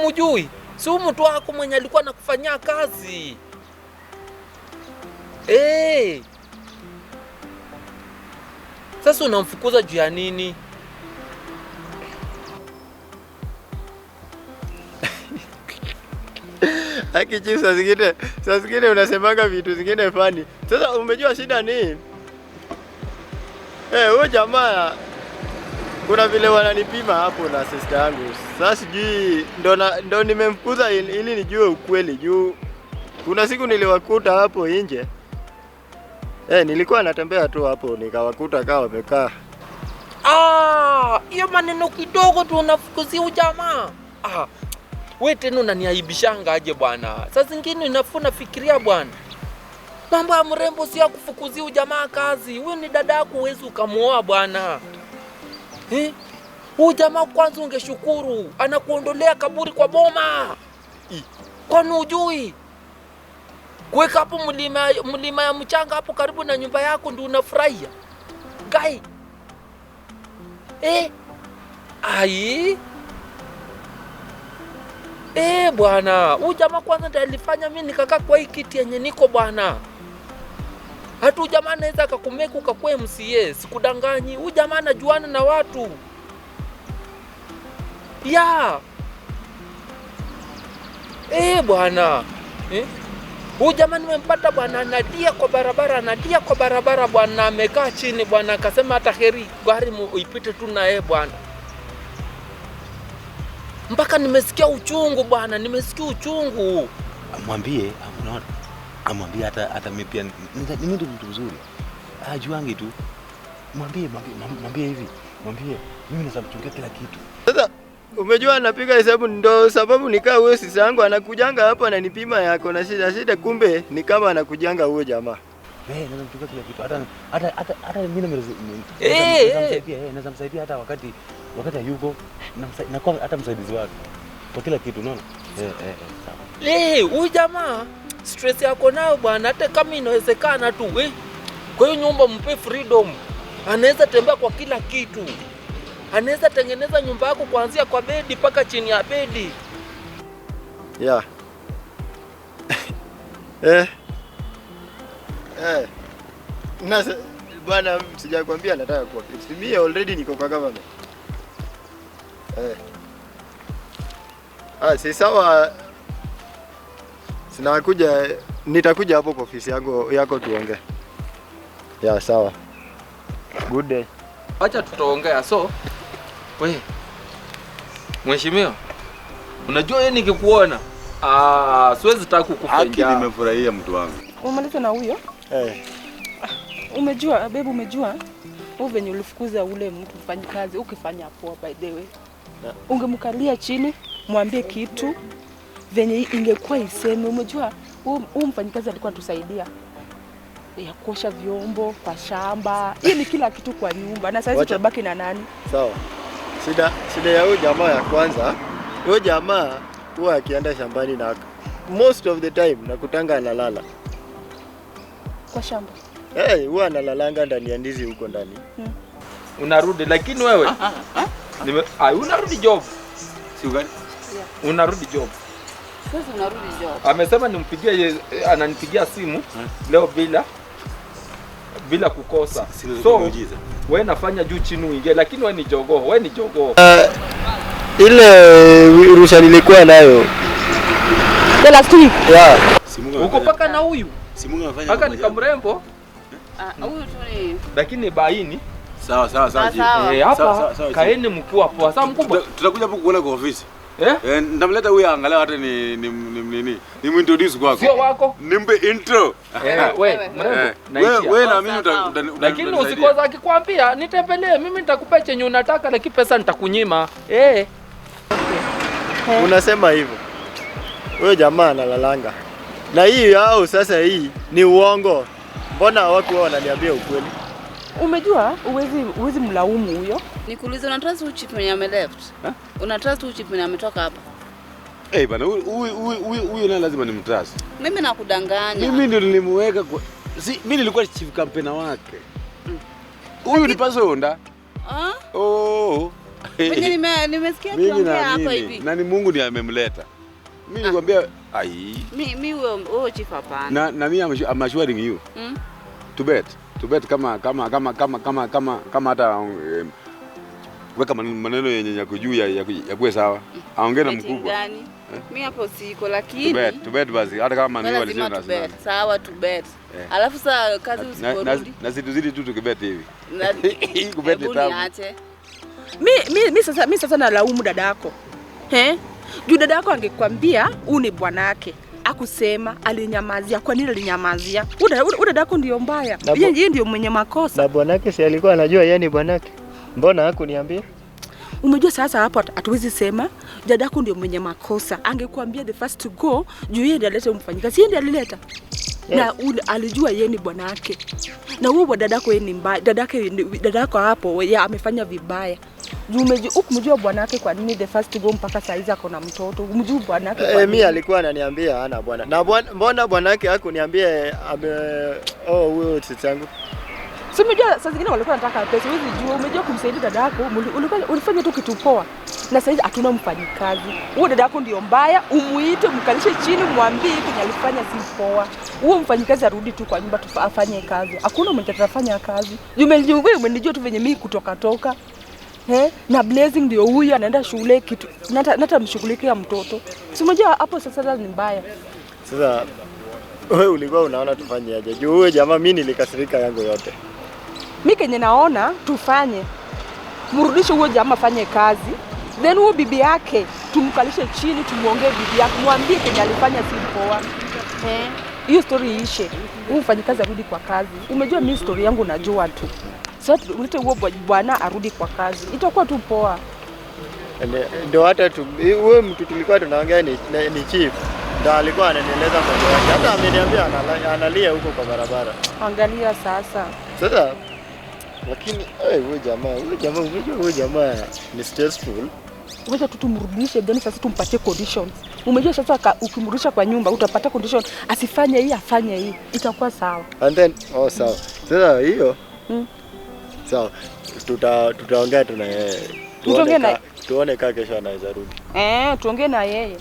Umujui? Si huyu mtu wako mwenye alikuwa anakufanyia kazi. Eh. Sasa unamfukuza juu ya nini? Haki chief, saa zingine unasemanga vitu zingine funny. Sasa umejua shida ni huyo jamaa kuna vile wananipima hapo na sister yangu. Sasa sijui ndo nimemfukuza ili nijue ukweli juu kuna siku niliwakuta hapo nje. Nilikuwa natembea tu hapo nikawakuta kama wamekaa. Ah, hiyo maneno kidogo tu unafukuzia ujamaa. Ah, we tena unaniaibishanga aje bwana. Saa zingine inafaa unafikiria bwana. Mambo ya mrembo si ya kufukuzia ujamaa kazi. Huyu ni dada yako, huwezi ukamuoa bwana. Eh? Huyu jamaa kwanza ungeshukuru, anakuondolea kaburi kwa boma. Kwani hujui? Kuweka hapo mlima ya mchanga hapo karibu na nyumba yako ndio unafurahia. Gai. Eh? Ai. Eh, bwana, huyu jamaa kwanza ndiye alifanya mimi nikakaa kwa hii kiti yenye niko bwana. Hata huyu jamaa anaweza akakumeka ukakuwa MCA, sikudanganyi. Huyu jamaa anajuana na watu. Ya. Eh, bwana. Eh? Huyu jamaa nimempata bwana, analia kwa barabara, analia kwa barabara bwana, amekaa chini bwana, akasema hata heri gari ipite tu na yeye bwana. Mpaka nimesikia uchungu bwana, nimesikia uchungu. Amwambie, unaona? Amwambie hata mimi pia ni mtu mzuri. Ajuangi tu. Mwambie mwambie hivi. Mwambie mimi naweza mchungia kila kitu. Sasa umejua napiga hesabu ndo sababu nikaa huyo sisi yangu anakujanga hapa ananipima yako na shida shida, kumbe ni kama anakujanga huyo jamaa. Eh, naweza mchungia kila kitu. Hata mimi namsaidia, naweza msaidia hata wakati hayuko, nakuwa hata msaidizi wake kwa kila kitu, unaona? Sawa. Eh, huyu jamaa stress yako nayo bwana, hata kama inawezekana tu eh. Kwa hiyo nyumba mpe freedom. Anaweza tembea kwa kila kitu. Anaweza tengeneza nyumba yako kuanzia kwa bedi mpaka chini ya bedi. Yeah. Eh. Na bwana sijakwambia nataka kuwa. Mimi already niko kwa government. Eh. Ah, si sawa. Sinakuja, nitakuja hapo kwa ofisi yako tuongee. Ya, sawa. Good day. Acha tutaongea. So we mheshimiwa, unajua yeye nikikuona siwezi taka kukufa Haki, njaa. nimefurahia mtu wangu. Umaliza na huyo? Eh. Umejua babe, umejua wewe venye ulifukuza ule mtu mfanyikazi, ukifanya poa by the way. Ungemkalia chini, mwambie kitu venye ingekuwa iseme. Umejua huyu mfanyikazi alikuwa anatusaidia ya kuosha vyombo kwa shamba, hii ni kila kitu kwa nyumba, na sasa tutabaki na nani? Sawa. Shida ya huyu jamaa ya kwanza, huyu jamaa huwa akienda shambani na most of the time nakutanga analala. Kwa shamba? Eh, huwa analalanga ndani ya ndizi huko ndani. Unarudi lakini wewe. Unarudi job. Si ugali? Unarudi job. Sasa unarudi job. Amesema nimpigie, ananipigia simu leo bila kukosa. So wewe nafanya juu chini uingie, lakini wewe ni jogoo, wewe ni jogoo. Ile rusha nilikuwa nayo The last week. Yeah. Uko paka na huyu. Si Mungu amefanya. Paka ni kamrembo. Ah, huyu tu ni lakini baini. Sawa sawa sawa. Eh, hapa kaeni mkiwa poa. Sawa mkubwa. Tutakuja hapo kuona kwa ofisi. Eh? Eh, nitamleta huyu angalau hata ni nini? Ni introduce kwako. Sio wako. Nimpe intro. Eh, we mrembo. Wewe na mimi lakini usikosa akikwambia nitembelee, mimi nitakupa chenye unataka lakini pesa nitakunyima. Eh. Unasema hivyo. Huyo jamaa analalanga. Na hii yao sasa hii ni uongo. Mbona hawakuwa wananiambia ukweli? Umejua uwezi mlaumu huyo. Nikuulize, una trust huyu chief mwenye ame left? Una trust huyu chief mwenye ametoka hapa? Eh, bana huyu naye lazima nimtrust. Mimi nakudanganya. Mimi ndio nilimuweka kwa si mimi nilikuwa chief campaigner wake. Huyu ni pasonda. Ah? Oh. Mwenye nimesikia Mimi akiongea hapa naamini hivi. na ni Mungu ndiye amemleta. Mimi nikwambia ai Mi huyo chief hapana. na mimi I'm assuring you. To bet kama kama kama kama kama kama kama hata weka maneno yenye ya kujuu ya kuwe sawa. Aongee na Betting mkubwa. gani? Mi hapo siko lakini To bet basi hata kama wewe ni lazima walisema to bet. Sawa to bet. Alafu saa kazi usiporudi. Na situzidi tu tukibet hivi. Na Hii kubet ni hebu tabu. niache. Mi sasa nalaumu dadako. Juu dadako angekwambia huu ni bwanake. Akusema alinyamazia. Kwa nini alinyamazia? Huyu dadako ndio mbaya. Yeye ndio mwenye makosa. Na bwanake si alikuwa anajua yeye ni bwanake. Mbona hakuniambia? Umejua sasa hapo hatuwezi sema dadako ndio mwenye makosa. Angekuambia the first to go, juu yeye ndiye alileta mfanyikazi. Yeye ndiye alileta. Yes. Na alijua yeye ni bwanake. Na huyo dadako yeye ni mbaya. Dadako hapo yeye amefanya vibaya. Juu umejua bwanake kwa nini the first to go mpaka saa hizi ako na mtoto. Umejua bwanake kwa Mi nini? alikuwa ananiambia hana bwana. Na mbona bwanake hakuniambia oh huyo sistangu. Si umejua saa zingine walikuwa wanataka pesa, huwezi jua. Umejua kumsaidia dadako, ulifanya tu kitu poa. Na sasa hizi hatuna mfanyikazi. Huyo dadako ndio mbaya, umuite, mkalishe chini, mwambie kenye alifanya si poa. Huyo mfanyikazi arudi tu kwa nyumba afanye kazi. Hakuna mwenye atafanya kazi. Wewe umenijua tu venye mimi kutoka toka. Na Blessing ndio huyu anaenda shule kitu. Nata mshughulikia mtoto. Si umejua hapo sasa ni mbaya. Sasa wewe ulikuwa unaona tufanye aje? Juu huyo jamaa mimi nilikasirika yangu yote. Mimi kenye naona tufanye, mrudishe huyo jamaa afanye kazi, then huyo bibi yake tumkalishe chini, tumuongee bibi yake, mwambie kenye alifanya si poa. Hiyo story iishe, huyu mfanyikazi arudi kwa kazi. Umejua mimi story yangu najua tu. Sasa ulete huyo bwana arudi kwa kazi, itakuwa tu poa. Ndio hata huyo mtu tulikuwa tunaongea ni chief. Ndio alikuwa ananieleza mambo yake. Hata ameniambia analia huko kwa barabara. Angalia sasa. Sasa lakini huyo jamaa huyo jamaa ni stressful. Wacha tu tumrudishe, then sasa tumpatie conditions. Umejua sasa ukimrudisha kwa nyumba utapata condition, asifanye hii afanye hii, itakuwa sawa. And then sawa. Sasa hiyo sawa. Tutaongea tu na yeye. Tuone kama kesho anaweza rudi. Tuongee na yeye.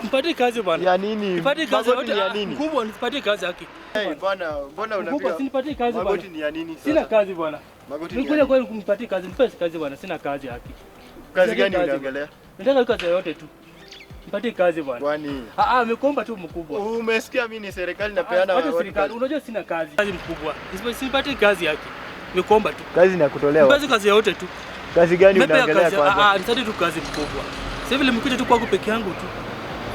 Nipatie kazi bwana. Ya nini? Nipatie kazi Magoti ni ya nini? Mkubwa nipatie kazi yake. Hey, bwana, mbona unapiga? Mkubwa sinipatie kazi bwana. Magoti ni ya nini sasa? Sina kazi bwana. Magoti ni ya Nikuja nini? kweli kunipatie kazi, nipe kazi bwana, sina kazi yake. Kazi gani unaongelea? Nataka kazi yoyote tu. Nipatie kazi bwana. Kwani? Nimeomba tu mkubwa. Umesikia mimi ni serikali napeana watu serikali. Unajua sina kazi. Kazi mkubwa. Nisipate kazi yake. Nimeomba tu. Kazi na kutolewa. Nipatie kazi yoyote tu. Kazi gani unaongelea kwanza? Nisaidie tu kazi mkubwa. Sasa vile nimekuja tu kwako peke yangu tu.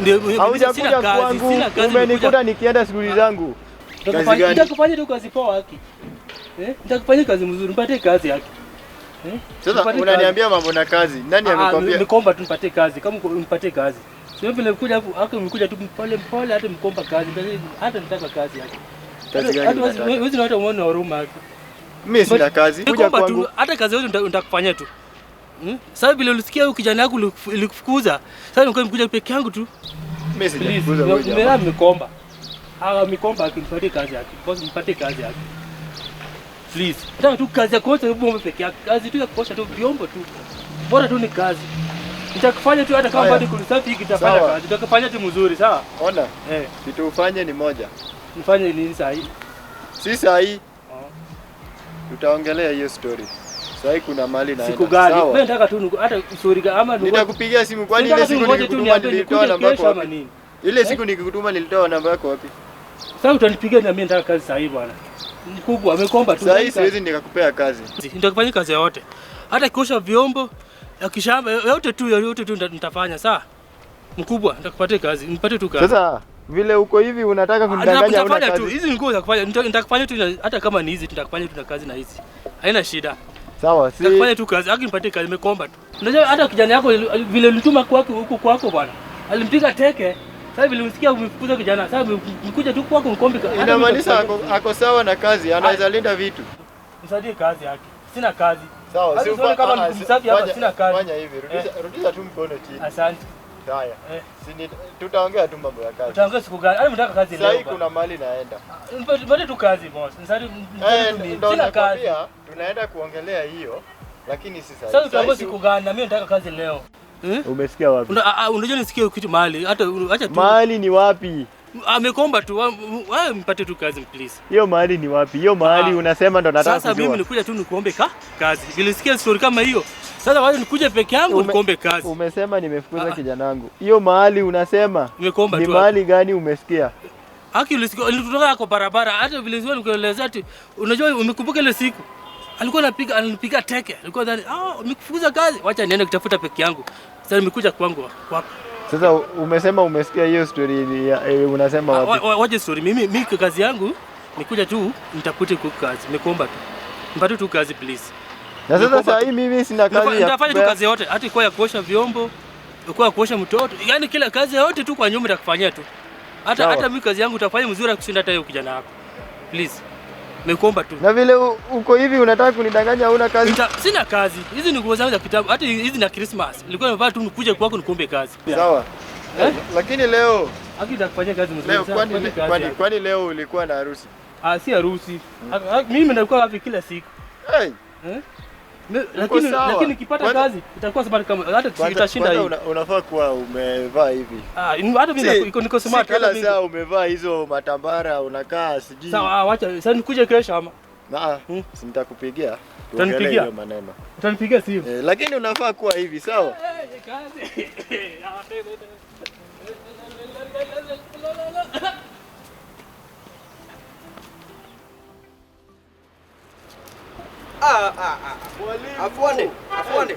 Ndio haujakuja kwangu. Umenikuta nikienda shughuli zangu. Kazi gani? Nitakufanyia tu kazi poa haki. Nitakufanyia kazi mzuri, nipatie kazi yake. Sasa unaniambia mambo na kazi. Nani amekwambia? Nimeomba tu nipatie kazi. Kama nipatie kazi. Sio vile nimekuja hapo, hako nimekuja tu pole pole hata nimeomba kazi. Hata nitaka kazi yake. Kazi gani? Wewe hata uone huruma yake. Mimi sina kazi. Kuja kwangu. Hata kazi yote nitakufanyia tu. Sasa vile ulisikia huyu kijana yako ilikufukuza. Sasa nilikuwa nimekuja peke yangu tu. Mimi sijafukuza wewe jamaa. Mimi nimeomba. Nimeomba akinipatie kazi yake. Boss nipatie kazi yake. Please. Nataka tu kazi ya kuosha vyombo peke yake. Kazi tu ya kuosha tu vyombo tu. Bora tu ni kazi. Nitakufanya tu hata kama bado kulisafi hiki nitafanya kazi. Nitakufanya tu mzuri, sawa? Ona. Kitu ufanye ni moja. Nifanye nini sasa hii? Si saa hii. Tutaongelea hiyo story. Sasa kuna mali naenda. Siku gani? Sawa. Wewe nataka tu hata story gani ama nitakupigia simu kwani ile siku nikikutuma nilitoa namba yako wapi? Ile siku nikikutuma nilitoa namba yako wapi? Sasa utanipigia na mimi nataka kazi sasa hivi bwana. Mkubwa amekomba tu. Sasa hivi siwezi nikakupea kazi. Nitakufanyia kazi yote. Hata kuosha vyombo, ya kishamba yote tu nitafanya sawa? Mkubwa nitakupatia kazi, nipatie tu kazi. Sasa vile uko hivi unataka kunidanganya una kazi. Tu hizi nguo za kufanya nitakufanya tu hata kama ni hizi nitakufanya tu na kazi na hizi. Haina shida. Sawa, si nitakufanya tu kazi, haki nipatie kazi nimekomba tu. Unajua hata kijana yako vile ulituma kwako huko kwako bwana. Alimpiga teke. Sasa vile unisikia umemfukuza kijana, sasa mkuja tu kwako mkombe. Inamaanisha ako sawa na kazi, anaweza linda vitu. Msaidie kazi yake. Sina kazi. Sawa, si kama msafi hapa sina kazi. Fanya hivi, rudisha tu mkono chini. Asante. Haya. Tutaongea tu mambo ya kazi. Tutaongea siku gani? Hadi mtaka kazi leo. Sasa kuna mali naenda. Nipatie tu kazi boss. Nisaidie tu. Sina kazi. Tunaenda kuongelea hiyo lakini si sasa. Sasa tutaongea siku gani? Na mimi nataka kazi leo. Umesikia wapi? Unajua nisikie kitu mahali. Hata acha tu. Mahali ni wapi? Amekomba tu. Wewe mpatie tu kazi please. Hiyo mahali ni wapi? Hiyo mahali unasema ndo nataka kujua. Sasa mimi nikuja tu nikuombe kazi. Nilisikia story kama hiyo. Sasa wacha nikuje peke yangu nikuombe kazi. Umesema nimefukuza kijana wangu. Hiyo mahali unasema nimekomba tu. Ni mahali gani umesikia? Haki ulisikia nilitoka kwa barabara hata vile sio nikuelezea ati unajua umekumbuka ile siku. Alikuwa alinipiga teke. Alikuwa dhani nimekufukuza kazi. Wacha niende kutafuta peke yangu. Sasa nimekuja kwangu kwako. Sasa umesema umesikia hiyo story unasema wapi? Waje story mimi kazi yangu nikuja tu nitafute kazi. Nimekuomba tu. Nipate tu kazi please. Na sasa sasa hii mimi sina kazi ya. Nitafanya tu kazi yote, hata kwa ya kuosha vyombo, kwa kuosha mtoto. Yaani kila kazi yote tu kwa nyumba nitakufanyia tu. Hata mimi kazi yangu utafanya mzuri kushinda hata hiyo kijana wako. Please. Nimekuomba tu. Na vile uko hivi unataka kunidanganya huna kazi? Sina kazi. Hizi ni nguo zangu za kitabu. Hata hizi na Christmas. Nilikuwa nimevaa tu nikuje kwako nikuombe kazi. Sawa. Lakini leo haki nitakufanyia kazi mzuri. Leo kwani leo ulikuwa na harusi? Si harusi. Mimi nilikuwa wapi kila siku. Hey. Lakini nikipata kazi itakuwa smart kama hata itashinda hii. Unafaa kuwa umevaa hivi. Hata mimi niko smart hata mimi. Sasa umevaa hizo matambara unakaa sijui. Sawa, acha sasa nikuje kesho ama. Si nitakupigia. Tuongelee hiyo maneno. Utanipigia simu. Lakini unafaa kuwa hivi, sawa? Kazi. Afuande.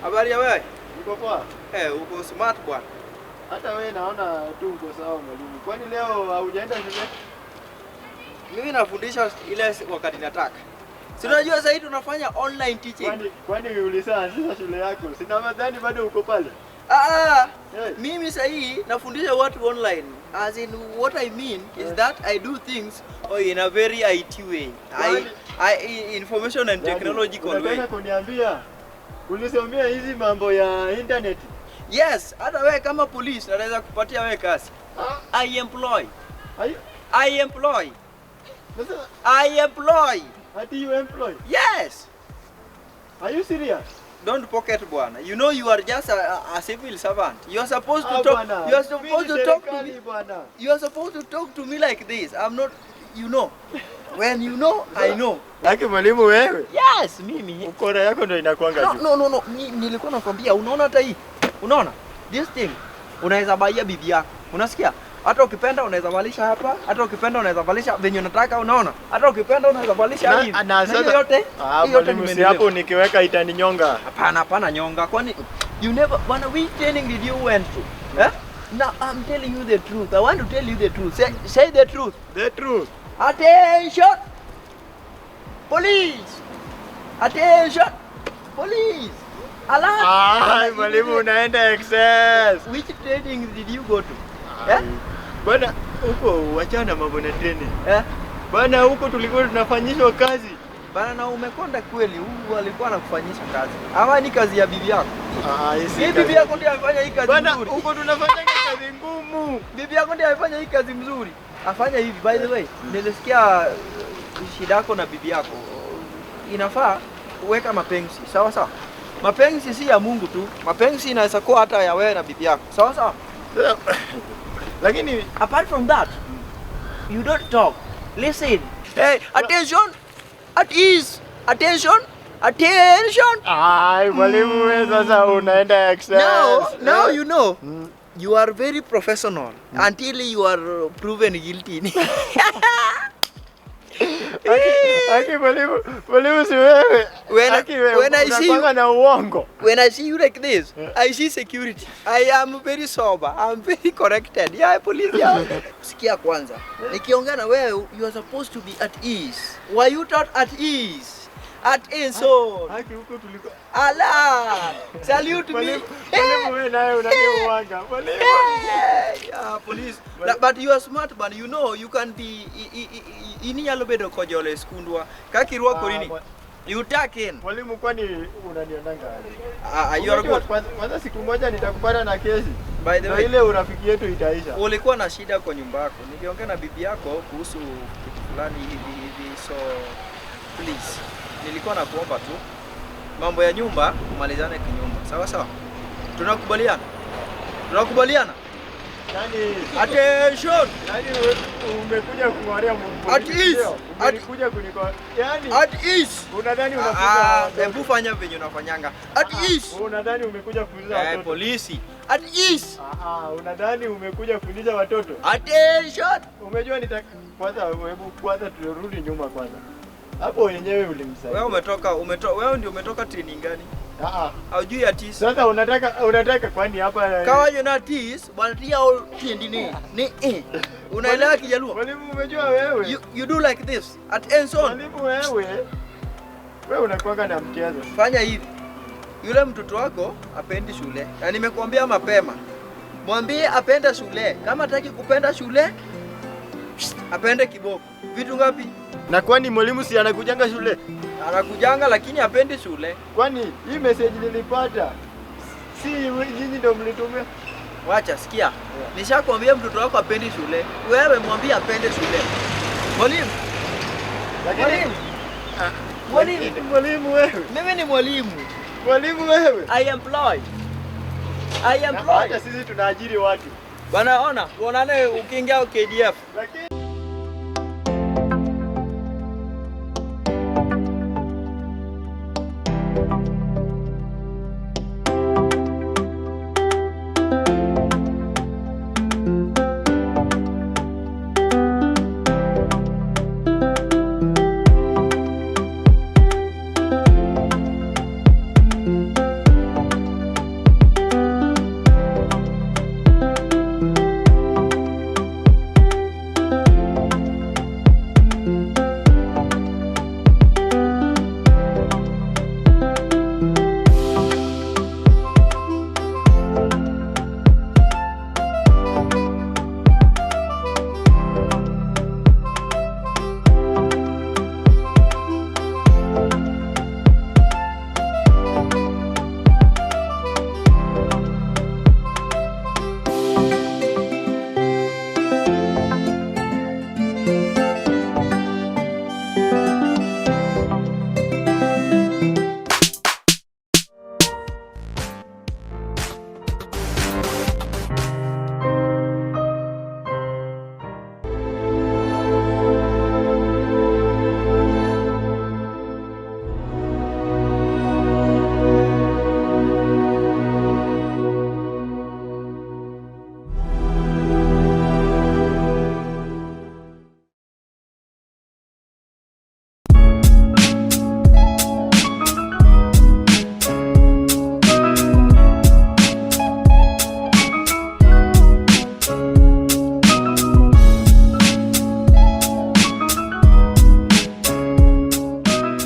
Habari ya wewe? Uko poa? Uko smart bwana. Hata wewe naona tu uko sawa mwalimu. Kwani leo haujaenda shule? Mimi nafundisha ile wakati nataka. Si unajua sasa hivi tunafanya online teaching. Kwani ulianzisha shule yako? Sina madhani bado uko pale. Hey. Mimi sasa hii nafundisha watu online. As in what I mean is that I do things in a very IT way. I information and technological way. Unataka kuniambia ulisomea hizi mambo ya internet? Yes, hata wewe kama police naweza kupatia wewe kazi. I employ. I employ. I employ. Ati you employ? Yes. Are you serious? Don't pocket bwana. You know you are just a civil servant. You are supposed to talk. You are supposed to talk to me. You are supposed to talk to me like this. I'm not, you know. When you know, I know. Lakini mwalimu wewe? Yes, mimi. Ukora yako ndio inakuanga juu. No. Nilikuwa nakwambia unaona hata hii. Unaona? This thing unaweza baia bibi yako. Unasikia? Hata ukipenda unaweza valisha hapa, hata ukipenda unaweza valisha venye unataka, unaona? Hata ukipenda unaweza valisha hivi. Na sasa yote, yote ni hapo nikiweka itaninyonga. Hapana nyonga. Kwani you never bwana, which training did you went to? Eh? Now I'm telling you the truth. I want to tell you the truth. Say the truth. The truth. Attention! Police! Attention! Police! Alert! Mwalimu unaenda excess. Which training did you go to? Eh? Bwana huko wachana mambo na training. Eh? Bwana huko tulikuwa tunafanyishwa kazi. Bana na umekonda kweli, huyu alikuwa anakufanyisha kazi. Ama ni kazi ya bibi yako? Hii bibi yako ndiye amefanya hii kazi Bana, mzuri. Huko tunafanya kazi ngumu. Bibi yako ndiye amefanya hii kazi mzuri. Afanya hivi by the way. Nilisikia shida yako na bibi yako. Inafaa uweka mapenzi, sawa sawa? Mapenzi si ya Mungu tu. Mapenzi inaweza kuwa hata ya wewe na bibi yako. Sawa sawa? Lakini apart from that, you don't talk. Listen. Hey, attention. At ease. Attention. Attention. Ai, mwalimu wewe sasa unaenda excess. Now you know. You are very professional until you are proven guilty. Aki mwalimu, mwalimu si wewe. When I see you, na uongo. When I see you like this, I see security. I am very sober. I'm very corrected. Yeah, police. Yeah. Sikia kwanza. Nikiongea na wewe, you are supposed to be at ease. Were you not at ease? At ease. So. Haki huko tuliko. Ala! Salute me. Mwalimu wewe naye unaniuanga. Mwalimu. Yeah, police. But you are smart man. You know you can be ini nyalo bedo kojolo skundwa. Kaka irwako nini? You tuck in. Mwalimu kwani unanionanga aje? You are good. Kwanza siku moja nitakupata na kesi. By the way, ile urafiki yetu itaisha. Ulikuwa na shida kwa nyumba yako. Niliongea na bibi yako kuhusu kitu fulani hivi hivi, so please. Nilikuwa nakuomba tu mambo ya nyumba malizane kinyumba. Sawa sawa? Tunakubaliana? Tunakubaliana? Yani attention. Yani umekuja kungorea Mungu. At ease. Umekuja kuniko. Yani at ease. Unadhani unafunza. Hebu fanya venye unafanyanga. At ease. Unadhani umekuja kufunza watoto. Polisi. At ease. Unadhani umekuja kufundisha watoto. Attention. Umejua kwanza hebu kwanza turudi nyuma kwanza. Hapo yenyewe ulimsaidia. Wewe wewe ndio umetoka training gani? Haujui at ease. Sasa unataka kwani hapa kawa na at ease bwana tia all tiendini ni eh. Unaelewa Kijaluo? Mwalimu umejua wewe. You do like this at end on. Mwalimu wewe. Wewe unakuanga na mchezo. Fanya hivi. Yule mtoto wako apendi shule. Na nimekuambia mapema. Mwambie apende shule. Kama hataki kupenda shule, apende kiboko. Vitu ngapi? Na kwani mwalimu si anakujanga shule? Anakujanga lakini hapendi shule. Kwani hii message nilipata si nyinyi ndio mlitumia? Wacha sikia. Yeah. Nishakwambia mtoto wako hapendi shule. Wewe mwambie apende shule. Mwalimu. Mwalimu. Mwalimu. Mwalimu wewe. Mimi ni mwalimu. Mwalimu wewe. I employ. I employ. Hata sisi tunaajiri watu. Bana ona, tuonane ukiingia KDF. Lakini